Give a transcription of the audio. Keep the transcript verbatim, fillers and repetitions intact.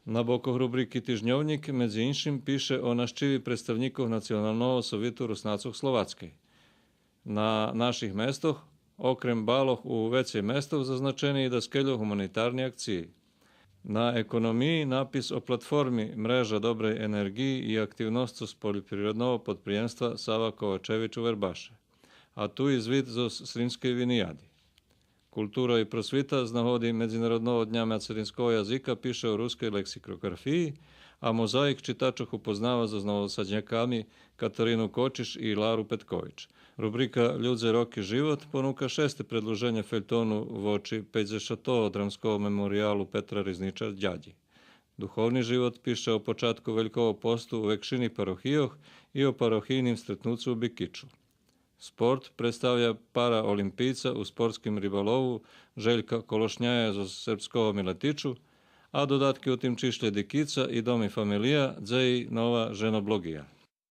На бокох рубрики Тижньовнїк, медзи иншим, пише о нащиви представнїкох Националного совиту Руснацох Словацкей. На наших местох, окрем балох у вецей местох, зазначени и даскельо гуманитарни акциї. На Економиї напис о платформи Мрежа добрей енерґиї и активносцох з польопривредного подприємства Сава Ковачевич у Вербаше. А ту и звит зоз Сримскей винияди. Култура и просвита з нагоди Медзинародного дня мацеринского язика пише о рускей лексикоґрафиї, а Мозаїк читачох упознава зоз Новосадняками Катарину Кочиш и Лару Петкович. Рубрика Людзе, роки, живот понука шесте предлуженє фельтону вочи пейдзешатого Драмского мемориялу Петра Ризнича Дядї. Духовни живот пише о початку Велького посту у векшини парохийох и о парохийним стретнуцу у Бикичу. Спорт представя параолимпийца у спортским риболову Желька Колошняя зоз Сербского Милетичу, а додатки у тим чишлє Дикица и Дом и фамелия, дзе и нова женоблоґия.